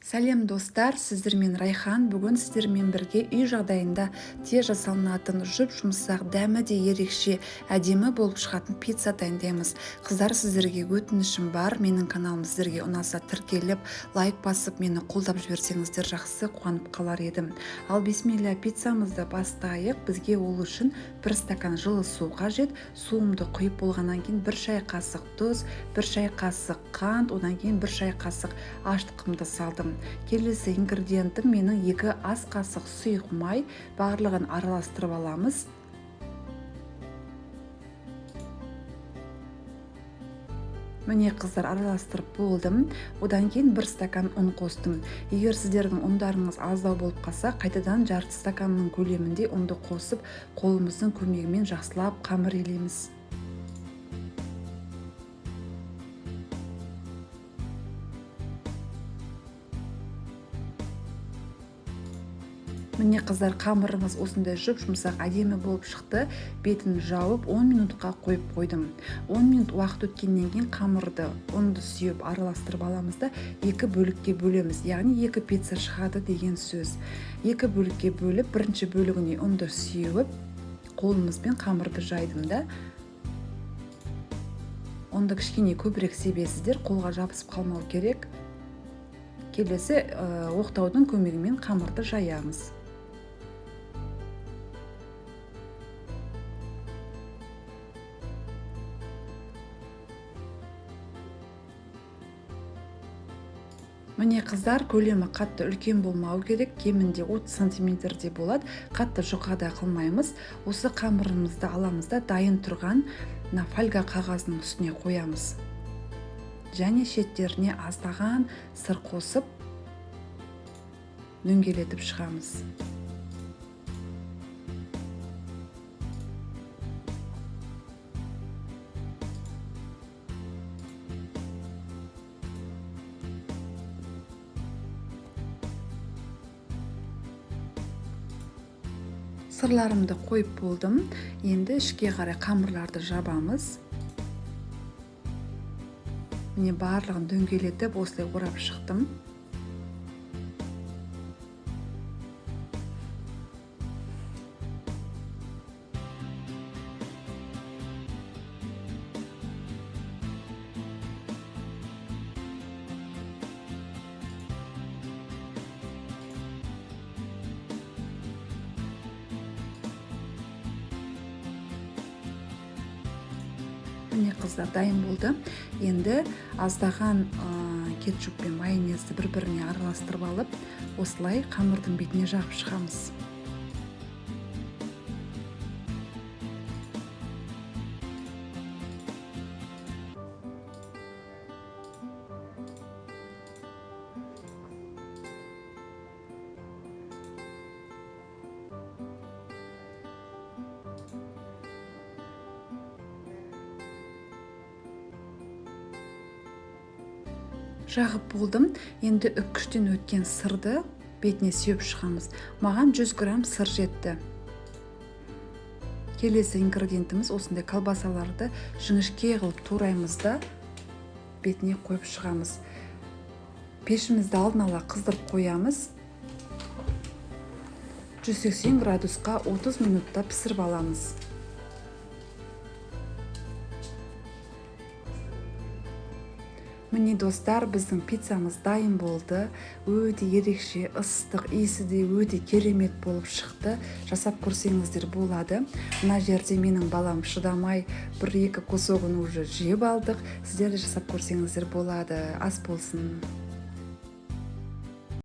Сәлем, достар! Сіздермен Райхан. Бүгін сіздермен бірге үй жағдайында тез жасалынатын, жұп-жұмсақ, дәмі де ерекше, әдемі болып шығатын пицца дайындаймыз. Қыздар, сіздерге өтінішім бар. Менің каналым сіздерге ұнаса, тіркеліп, лайк басып, мені қолдап жіберсеңіздер, жақсы, қуанып қалар едім. Ал бисмилля, пиццамызды бастайық. Бізге ол үшін бір стакан жылы су қажет. Суымды құйып болғаннан кейін бір шай қасық тұз, бір шай қасық қант, одан кейін бір шай қасық ашытқымды салдым. Келесі ингредиентім менің 2 ас қасық сұйық май. Барлығын араластырып аламыз. Міне, қыздар, араластырып болдым. Одан кейін бір стакан ұн қостым. Егер сіздердің ұндарыңыз аздау болып қалса, қайтадан жарты стаканның көлемінде ұнды қосып, қолымыздың көмегімен жақсылап қамыр илейміз. Міне, қыздар, қамырымыз осындай жұп-жұмсақ, әдемі болып шықты. Бетін жауып 10 минутқа қойып қойдым. 10 минут уақыт өткеннен кейін қамырды ұнды сүйіп араластырып аламыз да, екі бөлікке бөлеміз. Яғни екі пицца шығады деген сөз. Екі бөлікке бөліп, бірінші бөлігіне ұнды сүйіп, қолымызбен қамырды жайдым да. Ұнды кішкене көбірек себесіздер, қолға жабысып қалмау керек. Келесі оқтаудың көмегімен қамырды жаямыз. Міне, қыздар, көлемі қатты үлкен болмау керек, кемінде 30 сантиметрде болады, қатты жұқа да қылмаймыз. Осы қамырымызды аламыз да, дайын тұрған мына фольга қағазының үстіне қоямыз. Және шеттеріне аздаған сыр қосып, дөңгелетіп шығамыз. Сырларымды қойып болдым. Енді ішке қарай қамырларды жабамыз. Міне, барлығын дөңгелетіп осылай орап шықтым. Міне, қыздар, дайын болды. Енді аздаған кетчуп пен майонезді бір-біріне араластырып алып, осылай қамырдың бетіне жағып шығамыз. Жағып болдым. Енді үккіштен өткен сырды бетіне сеуіп шығамыз. Маған 100 грамм сыр жетті. Келесі ингредиентіміз осындай колбасаларды жіңішке қылып тураймыз да, бетіне қойып шығамыз. Пешімізді алдын ала қыздырып қоямыз. 180 градусқа 30 минутта пісіріп аламыз. Міне, достар, біздің пиццамыз дайын болды. Өте ерекше, ыстық, иісі де өте керемет болып шықты. Жасап көрсеңіздер болады. Мына жерде менің балам шыдамай бір-екі кусогын уже жеп алдық. Сіздер де жасап көрсеңіздер болады. Ас болсын.